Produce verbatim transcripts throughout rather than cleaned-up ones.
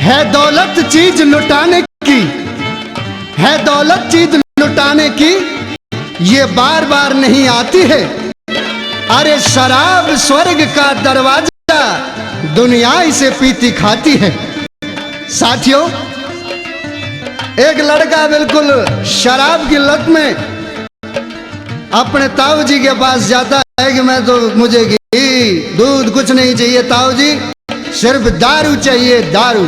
है दौलत चीज लुटाने की, है दौलत चीज लुटाने की, ये बार बार नहीं आती है। अरे शराब स्वर्ग का दरवाजा, दुनिया इसे पीती खाती है। साथियों, एक लड़का बिल्कुल शराब की लत में अपने ताऊ जी के पास जाता है कि मैं तो, मुझे घी दूध कुछ नहीं चाहिए ताऊ जी, सिर्फ दारू चाहिए, दारू।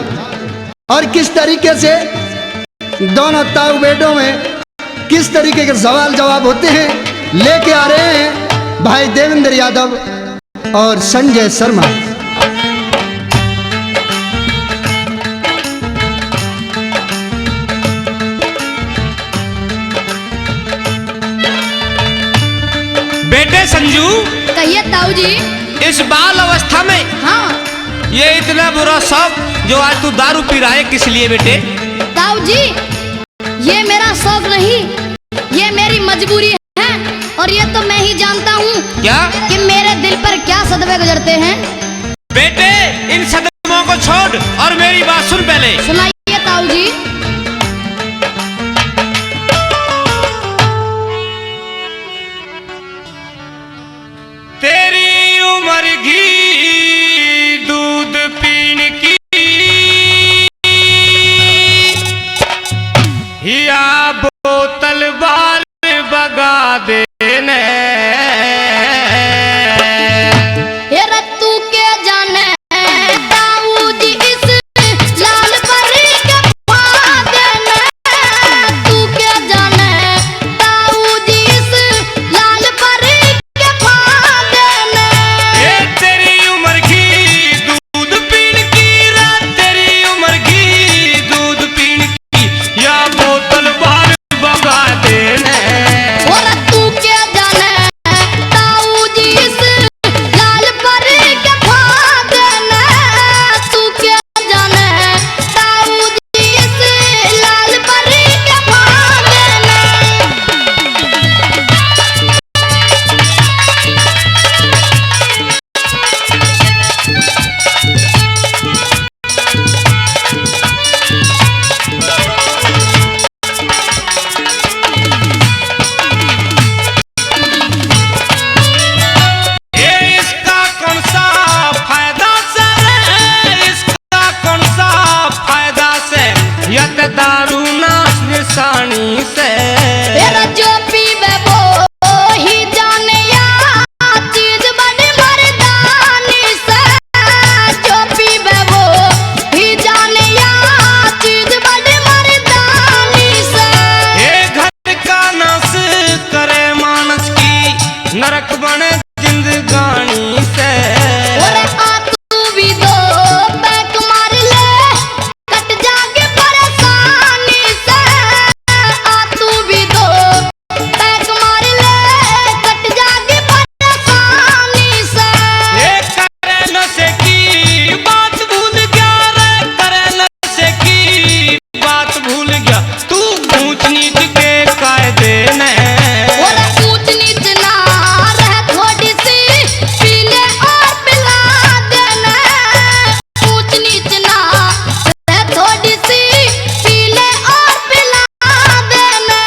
और किस तरीके से दोनों ताऊ बेटों में किस तरीके के सवाल जवाब होते हैं, लेके आ रहे हैं भाई देवेंद्र यादव और संजय शर्मा। बेटे संजू, कहिए ताऊ जी। इस बाल अवस्था में हाँ ये इतना बुरा शौक जो आज तू दारू पी रहा है, किस लिए बेटे? ताऊ जी, ये मेरा शौक नहीं, ये मेरी मजबूरी है। और ये तो मैं ही जानता हूँ क्या? कि मेरे दिल पर क्या सदमे गुजरते हैं। बेटे, इन सदमों को छोड़ और मेरी बात सुन पहले। सुनाइए ताऊ जी। तेरी उम्र घी दूध पीण की, या बोतल बाल बगा देने। हे रे तू के जाने ताऊ जी इस लाल परी के फादे में, तू के जाने ताऊ जी इस लाल परी के फादे में। ए तेरी उम्र की दूध पीण की रे, तेरी उम्र की दूध पीण की, या बोतल बाहर बगा देने। और तू के जाने ताऊ जी इस लाल परी के फादे में, तू के जाने ताऊ जी इस लाल परी के फादे में। ए इसका कौन सा फायदा से रे, इसका कौन सा फायदा से, या ते दारू नाश निशानी से। तेरा जो पीवे वो ही जाने या चीज बड़ी मर्दानी से, जो पीवे वो ही जाने या चीज बड़ी मर्दानी से। ए घर का नाश करे मानस की, नरक बने जिंदगानी से। और आ तू भी दो पैक मार ले, कट जागे परेशानी से। आ तू भी दो पैक मार ले, कट जागे परेशानी से। ए करे नशे की बात भूल गया रे, करे नशे की बात भूल गया तू ऊंच नीच के कायदे ने। और ऊंच नीच ना रह थोड़ी सी, पी ले और पिला देना। ऊंच नीच ना रह थोड़ी सी, पी ले और पिला देना।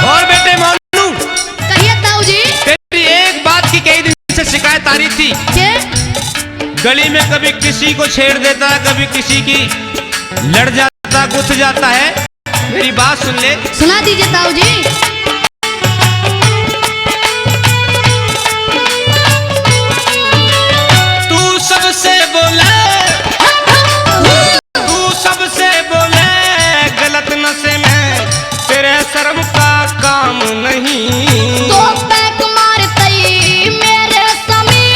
और बेटे मोनू, कहिए ताऊ जी। तेरी एक बात की कई दिन से शिकायत आ रही थी। के? गली में कभी किसी को छेड़ देता है, कभी किसी की लड़ जाता, गुथ जाता है। मेरी बात सुन ले। सुना दीजिए ताऊ जी। तू सबसे बोले, तू सबसे बोले गलत नशे में, तेरे शर्म का काम नहीं। दो पैक मारते ही मेरे समी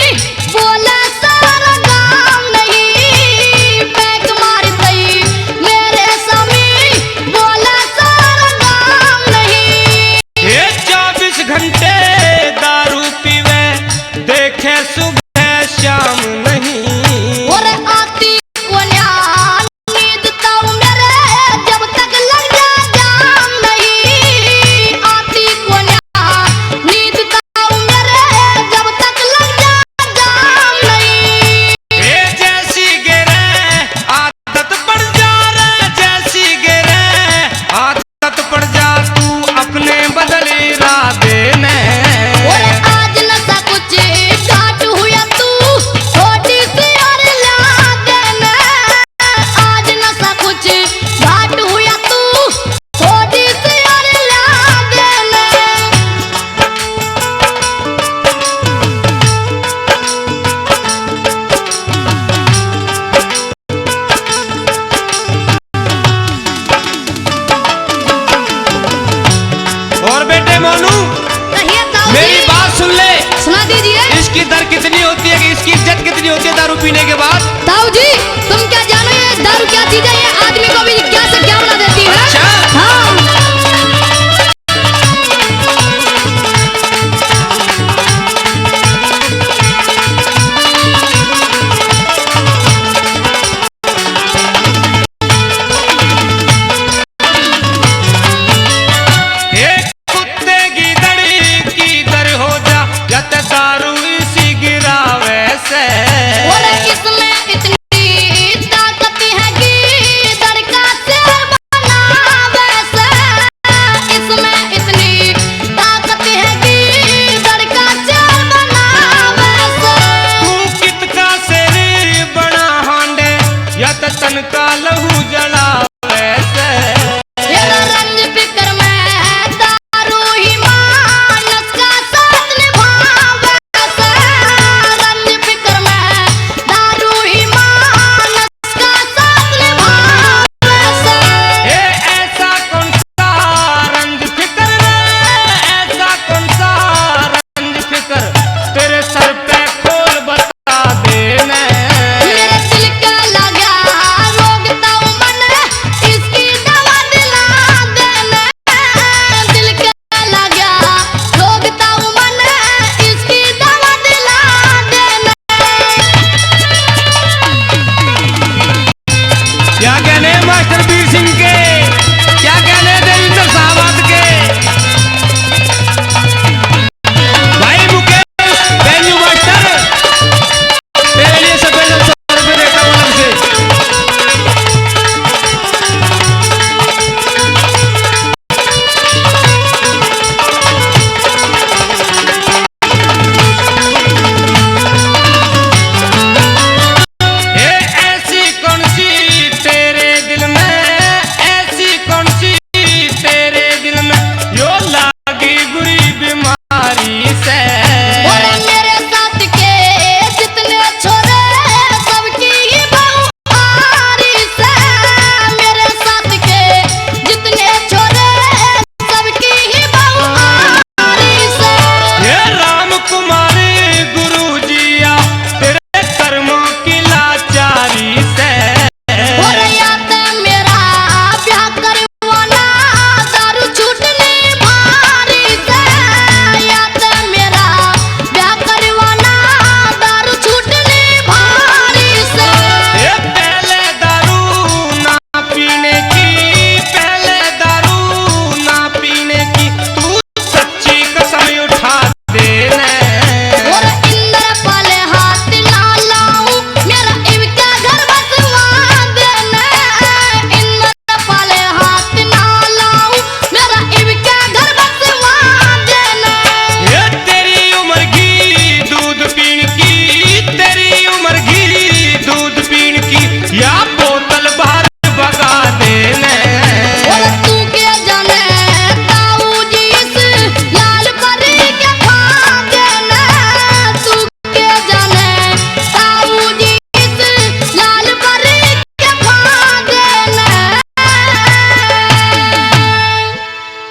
बोले सारा गाम नहीं। सुबह शाम नहीं। और आती कोन्या नींद ताऊ मेरे, जब तक लग जा जाम नहीं। आती कोन्या नींद ताऊ मेरे, जब तक लग जा जाम नहीं। ए जैसी गिरे आदत पड़ जा रे, जैसी गिरे आदत पड़ जा तू अपने बदल इरादे में। ओए आज नशा कुछ घाट हुआ तू, थोड़ी सी और ला देना। आज नशा कुछ घाट हुआ तू, थोड़ी सी और ला देना। और बेटे मोनू, कहिए ताऊ मेरी जी। बात सुन ले। सुना दीजिए। इसकी दर कितनी होती है, इसकी इज्जत कितनी होती है दारू पीने के बाद? ताऊ जी, तुम क्या जानो ये दारू क्या चीज है? ये आदमी को भी क्या से क्या बना देती है। अच्छा। हाँ। एक कुत्ते की दड़ी की दर हो जा, या ते दारू इसी गिरावे से।